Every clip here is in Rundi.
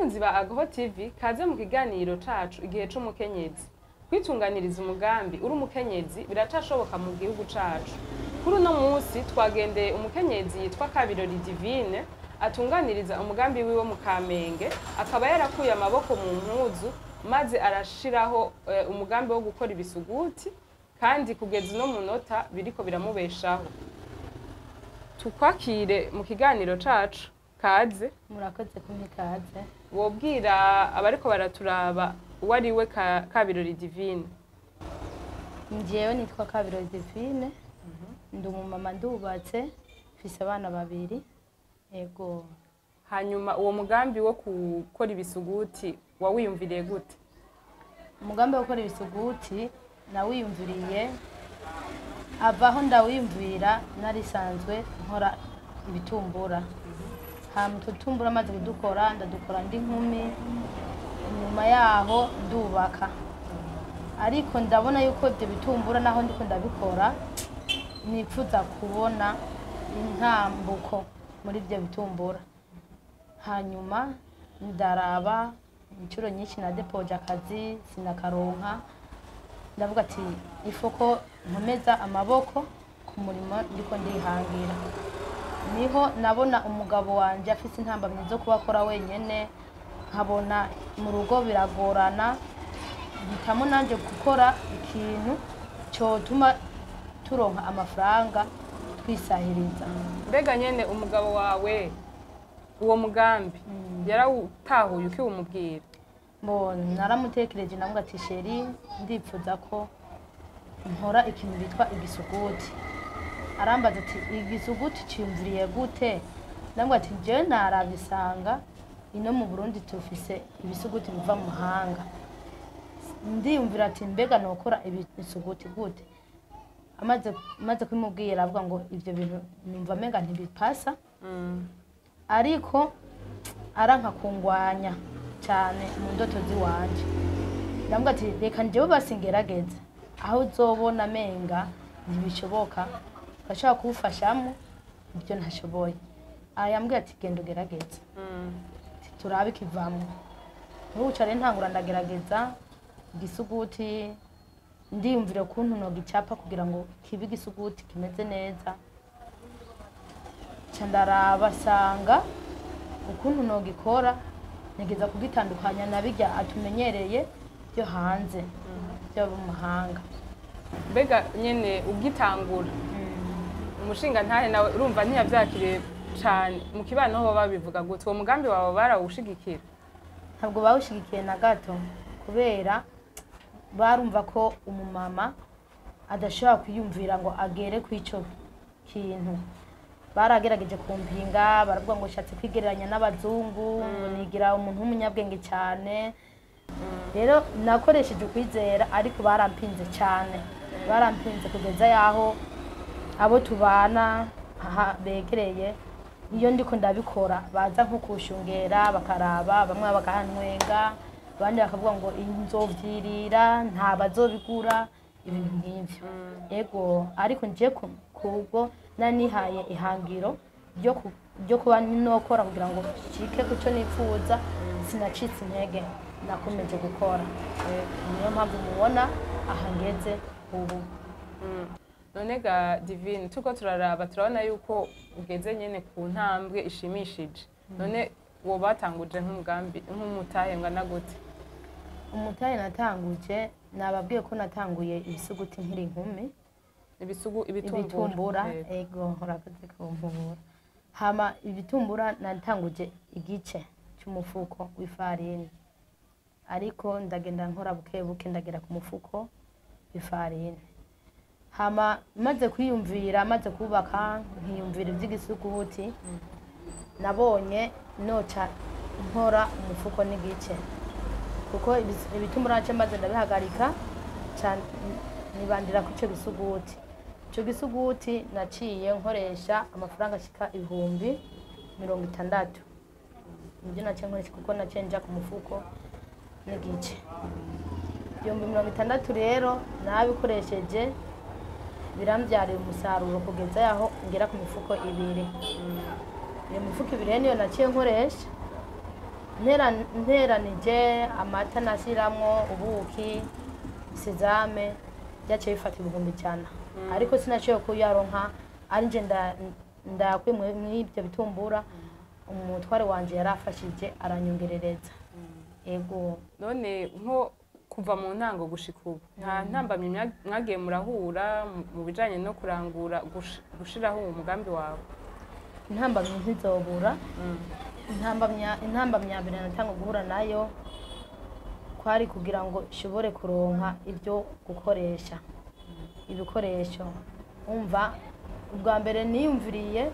Bakunzi ba Agaho TV, kaze mu kiganiro cacu Igihe c'Umukenyezi. Kwitunganiriza umugambi uri umukenyezi biracashoboka mu gihugu cacu. Kuri uno munsi twagendeye umukenyezi yitwa Kabirori Divine, atunganiriza umugambi wiwe mu Kamenge, akaba yarakuye amaboko mu mpuzu maze arashiraho umugambi wo gukora ibisuguti, kandi kugeza uno munota biriko biramubeshaho. Tukwakire mu kiganiro cacu, kaze. Murakoze kumpa ikaze. Wobwira abariko baraturaba uwo ari we Kabirori Divine? Njyewe nitwa Kabirori Divine, ndi umumama, ndubatse, mfise abana babiri, yego. Hanyuma uwo mugambi wo gukora ibisuguti wawiyumviriye gute? Umugambi wo gukora ibisuguti nawiyumviriye avaho ndawiyumvira narisanzwe nkora ibitumbura. Hama utwo tumbura amaze kudukora, ndadukora ndi nkumi. Inyuma yaho ndubaka, ariko ndabona yuko ibyo bitumbura naho ndiko ndabikora nipfuza kubona intambuko muri ibyo bitumbura. Hanyuma ndaraba inshuro nyinshi na depoje akazi sinakaronka, ndavuga ati ifoko nkomeza amaboko ku murimo ndiko ndihangira. Niho nabona umugabo wanje afise intambamyi zo kuba akora wenyene, nkabona mu rugo biragorana, mpitamo nanje gukora ikintu cotuma turonka amafaranga twisahiriza. Mbega nyene umugabo wawe uwo mugambi yarawutahuye ukiwumubwira? Bo naramutekereje, namubwira ati: "Chéri, ndipfuza ko nkora ikintu bitwa igisuguti." Arambaza ati: "Igisuguti ciyumviriye gute?" Ndamubwira ati: "Jewe narabisanga ino mu Burundi tufise ibisuguti biva mu mahanga, ndiyumvira ati mbega nokora ibisuguti gute?" Amaze kubimubwira avuga ngo ivyo bintu numva menga ntibipasa, ariko aranka kungwanya cyane mu ndoto ziwanje. Ndamubwira ati: "Reka njyewe basi ngerageze, aho uzobona menga ntibishoboka urashobora kuwufashamo ibyo ntashoboye." Yambwiye ati: "Genda ugerageze." Ati: "Turabe ikivamwo." N'ubu rero ntangura ndagerageza igisuguti, ndiyumvira ukuntu nogicapa kugira ngo kibe igisuguti kimeze neza. Nca ndaraba sanga ukuntu nogikora ntegeza kugitandukanya na birya atumenyereye byo hanze, byo mu mahanga. Mbega nyene ugitangura, umushinga ntahe nawe urumva ntiyavyakiriye cane? Mu kibano ho babivuga gute? Uwo mugambi wawe barawushigikira? Ntabwo bawushigikiye na gato, kubera barumva ko umumama adashobora kwiyumvira ngo agere ku ico kintu. Baragerageje kumpinga, baravuga ngo nshatse kwigereranya n'abazungu, ngo nigira umuntu w'umunyabwenge cyane. Rero nakoresheje ukwizera, ariko barampinze cyane, barampinze kugeza yaho abo tubana aha begereye, iyo ndiko ndabikora baza nko kushungera, bakaraba, bamwe bakahantwenga, abandi bakavuga ngo nzovyirira, nta bazobigura, ibintu nk'ivyo, yego. Ariko nje kubwo nanihaye ihangiro ryo kuba nokora kugira ngo nshike kuco nipfuza, sinacitse intege, nakomeje gukora. Niyo mpamvu mubona aha ngeze ubu. None ga Divine, turiko turaraba turabona yuko ugeze nyene ku ntambwe ishimishije. None woba watanguje nk'umugambi nk'umutahe ngana gute? Umutahe natanguje, nababwiye ko natanguye ibisuguti nkiri inkumi. Ibisugu, ibitumbura. Ibitumbura. Yego. Ego, urakoze kumpubura. Hama ibitumbura natanguje igice cy'umufuko w'ifarini, ariko ndagenda nkora buke buke, ndagera ku mufuko w'ifarini. Hama maze kwiyumvira, maze kubaka, nkiyumvira iby'igisuguti, nabonye noca nkora umufuko n'igice, kuko ibitumbura nace maze ndabihagarika, nibandira ku ico gisuguti. Ico gisuguti naciye nkoresha amafaranga ashika 60,000, nibyo naciye nkoresha, kuko naciye nja ku mufuko n'igice. 60,000 rero nabikoresheje birambyarira umusaruro kugeza yaho ngera ku mifuko ibiri. Iyo mifuko ibiri rero niyo naciye nkoresha. Nteranije amata nashiramwo ubuki, sezame, byaciye bifata 100,000, ariko sinashoboye kuyaronka ari nje ndakwiye mw'ibyo bitumbura. Umutware wanje yarafashije aranyongerereza. Ego. None nko kuva mu ntango gushika ubu, nta ntambamyi mwagiye murahura mu bijanye no kurangura gushiraho uwo mugambi wawe? Intambamyi ntizobura. Intambamyi ya mbere natanga guhura nayo kwari kugira ngo nshobore kuronka ibyo gukoresha, ibikoresho. Umva, ubwa mbere niyumviriye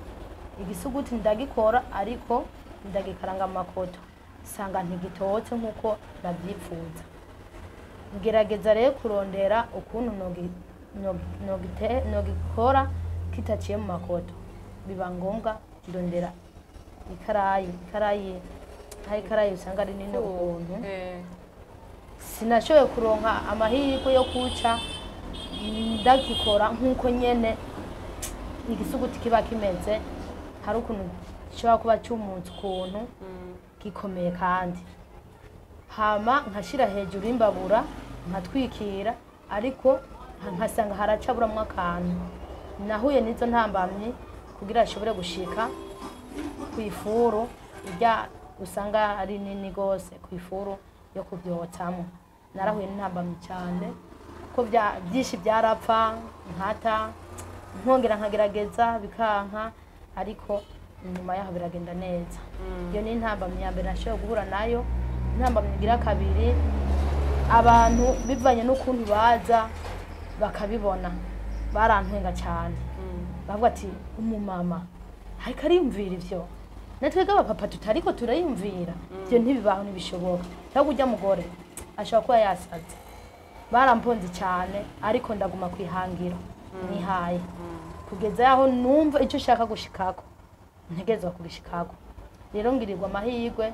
igisuguti ndagikora, ariko ndagikaranga mu makoto, sanga ntigitotse nk'uko nabyipfuza. Ngerageza rero kurondera ukuntu nogikora kitaciye mu makoto. Biba ngombwa ndondera ikarayi, hari ikarayi usanga ari nini ukuntu. Sinashoboye kuronka amahirwe yo kuca ndagikora nk'uko nyene igisuguti kiba kimeze. Hari ukuntu gishobora kuba cumutse ukuntu, gikomeye, kandi hama nkashira hejuru y'imbabura nkatwikira, ariko nkasanga haracaburamwo akantu. Nahuye n'izo ntambamyi kugira ashobore gushika ku ifuru irya usanga ari nini gose, ku ifuru yo kubyotsamo. Narahuye n'intambamyi cyane kuko byinshi byarapfa, nkata, nkongera nkagerageza bikanka, ariko nyuma yaho biragenda neza. Iyo ni intambamyi ya mbere nashoboye guhura nayo. Intambamyi igira kabiri, abantu bivanye n'ukuntu baza bakabibona barantwenga cyane. Bavuga ati umumama ariko ariyumvira ivyo, natwebwe abapapa tutariko turayumvira ivyo, ntibibaho, ntibishoboka, cyangwa ujya mugore ashobora kuba yasaze. Baramponze cyane, ariko ndaguma kwihangira nihaye kugeza yaho numva icyo ushaka gushikako ntegerezwa kugishikako. Rero ngirirwa amahirwe,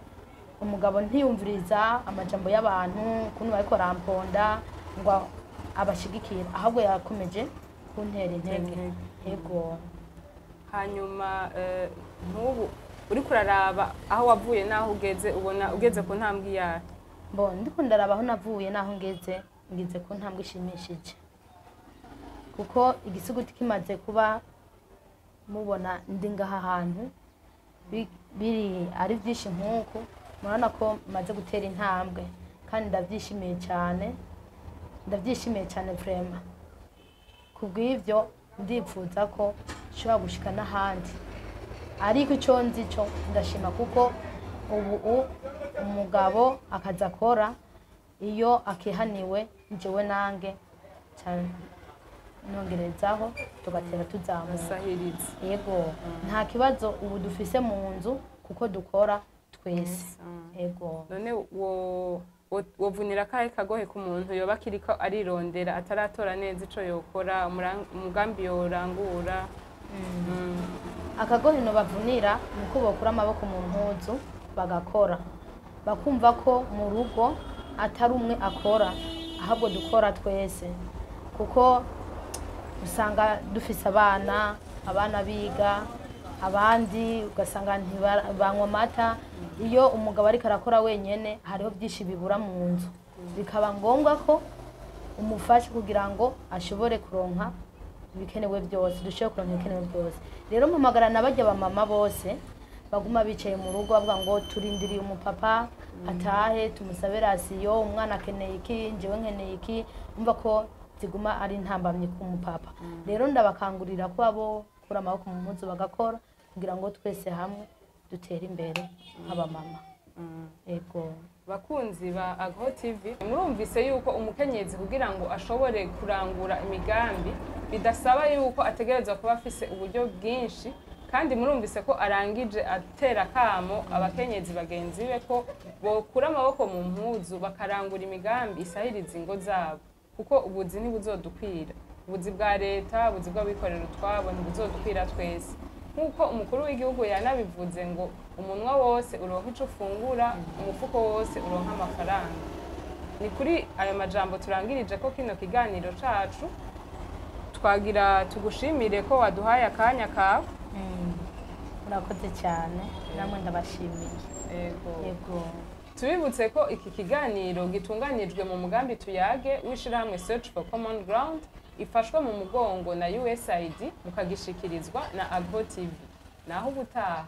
umugabo ntiyumviriza amajambo y'abantu ukuntu bariko baramponda ngo abashigikira, ahubwo yakomeje kuntera intege. Yego. Hanyuma nk'ubu uriko uraraba aho wavuye n'aho ugeze, ubona ugeze ku ntambwe iyahe? Bo ndiko ndaraba aho navuye n'aho ngeze, ngeze ku ntambwe ishimishije, kuko igisuguti kimaze kuba mubona ndi ngaha hantu biri ari byinshi nk'uku, murabona ko maze gutera intambwe, kandi ndabyishimiye cyane, ndabyishimiye cyane vraiment. Kubw'ibyo ndipfuza ko nshobora gushika n'ahandi, ariko icyo nzi cyo ndashima kuko ubu umugabo akazi akora iyo akihaniwe, njyewe nange cyane nongerezaho, tugatera tuzamuka. Sahiriza. Yego, nta kibazo ubu dufise mu nzu kuko dukora twese. Yego. None wo wovunira akahe kagohe ku muntu yoba akiriko arirondera, ataratora neza ico yokora, umugambi yorangura? Akagohe bavunira ni uko bokura amaboko mu mpuzu bagakora, bakumva ko mu rugo atari umwe akora, ahubwo dukora twese, kuko usanga dufise abana, abana biga, abandi ugasanga ntibanywa amata. Iyo umugabo ariko arakora wenyene, hariho byinshi bibura mu nzu, bikaba ngombwa ko umufasha kugira ngo ashobore kuronka ibikenewe byose, dushobore kuronka ibikenewe byose. Rero mpamagara na barya bamama bose baguma bicaye mu rugo bavuga ngo turindiriye umupapa atahe tumusabe rasiyo, umwana akeneye iki, njyewe nkeneye iki, umva ko ziguma ari intambamyi ku mupapa. Rero ndabakangurira ko abo kura amaboko mu mpuzu bagakora kugira ngo twese hamwe dutere imbere nk'abamama. Ego. Bakunzi ba Ago TV, murumvise yuko umukenyezi kugira ngo ashobore kurangura imigambi bidasaba yuko ategerezwa kuba afise uburyo bwinshi, kandi murumvise ko arangije atera kamo abakenyezi bagenzi be ko bokura amaboko mu mpuzu bakarangura imigambi isahiriza ingo zabo, kuko ubuzi ntibuzodukwira, ubuzi bwa leta, ubuzi bw'abikorera utwabo ntibuzodukwira twese. Nk'uko umukuru w'igihugu yanabivuze ngo umunwa wose uronka ico ufungura, umufuko wose uronka amafaranga. Ni kuri ayo majambo turangirije ko kino kiganiro cacu. Twagira tugushimire ko waduhaye akanya kawe. Murakoze cyane, namwe ndabashimiye. Yego. Yego. Tubibutse ko iki kiganiro gitunganijwe mu mugambi Tuyage w'ishirahamwe Search for Common Ground, ifashwe mu mugongo na USAID, mukagishikirizwa na Agro TV. Naho ubutaha.